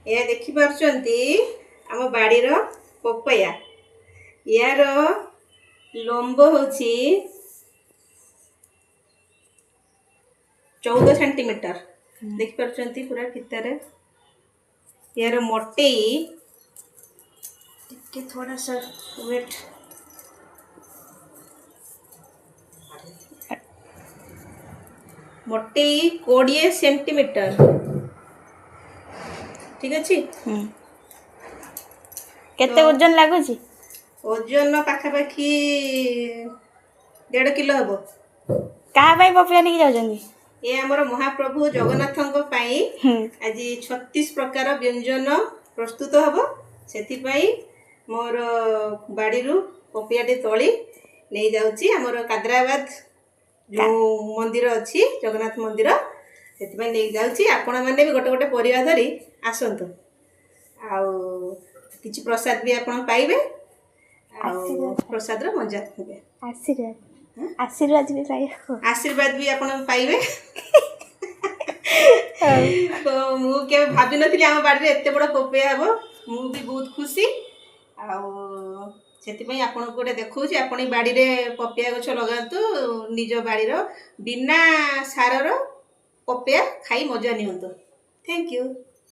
ଏହା ଦେଖିପାରୁଛନ୍ତି ଆମ ବାଡ଼ିର ପପେୟା। ୟାର ଲମ୍ବ ହେଉଛି 14 ସେଣ୍ଟିମିଟର। ଦେଖିପାରୁଛନ୍ତି ପୁରା ଫିତାରେ। ୟାର ମୋଟେଇ ଟିକେ ଥୋଡ଼ା ସା ୱେଟ୍, ମୋଟେଇ 20 ସେଣ୍ଟିମିଟର। ଠିକ ଅଛି। କେତେ ଓଜନ ଲାଗୁଛି? ଓଜନ ପାଖାପାଖି 1.5 କିଲୋ ହବ। କାହା ପାଇଁ ପପିଆ ନେଇକି ଯାଉଛନ୍ତି? ଏ ଆମର ମହାପ୍ରଭୁ ଜଗନ୍ନାଥଙ୍କ ପାଇଁ ଆଜି 36 ପ୍ରକାର ବ୍ୟଞ୍ଜନ ପ୍ରସ୍ତୁତ ହବ। ସେଥିପାଇଁ ମୋର ବାଡ଼ିରୁ ପପିଆଟି ତୋଳି ନେଇଯାଉଛି। ଆମର କାଦ୍ରାବାଦ ଯେଉଁ ମନ୍ଦିର ଅଛି, ଜଗନ୍ନାଥ ମନ୍ଦିର, ସେଥିପାଇଁ ନେଇକି ଯାଉଛି। ଆପଣମାନେ ବି ଗୋଟେ ଗୋଟେ ପରିବା ଧରି ଆସନ୍ତୁ, ଆଉ କିଛି ପ୍ରସାଦ ବି ଆପଣ ପାଇବେ, ଆଉ ପ୍ରସାଦର ମଜା ନେବେ। ଆଶୀର୍ବାଦ, ଆଶୀର୍ବାଦ ବି ପାଇବାକୁ। ଆଶୀର୍ବାଦ ବି ଆପଣ ପାଇବେ। ତ ମୁଁ କେବେ ଭାବିନଥିଲି ଆମ ବାଡ଼ିରେ ଏତେ ବଡ଼ ପପେୟା ହେବ। ମୁଁ ବି ବହୁତ ଖୁସି, ଆଉ ସେଥିପାଇଁ ଆପଣଙ୍କୁ ଗୋଟେ ଦେଖାଉଛି। ଆପଣ ଏଇ ବାଡ଼ିରେ ପପେୟା ଗଛ ଲଗାନ୍ତୁ, ନିଜ ବାଡ଼ିର ବିନା ସାରର ପପେୟା ଖାଇ ମଜା ନିଅନ୍ତୁ। Thank you.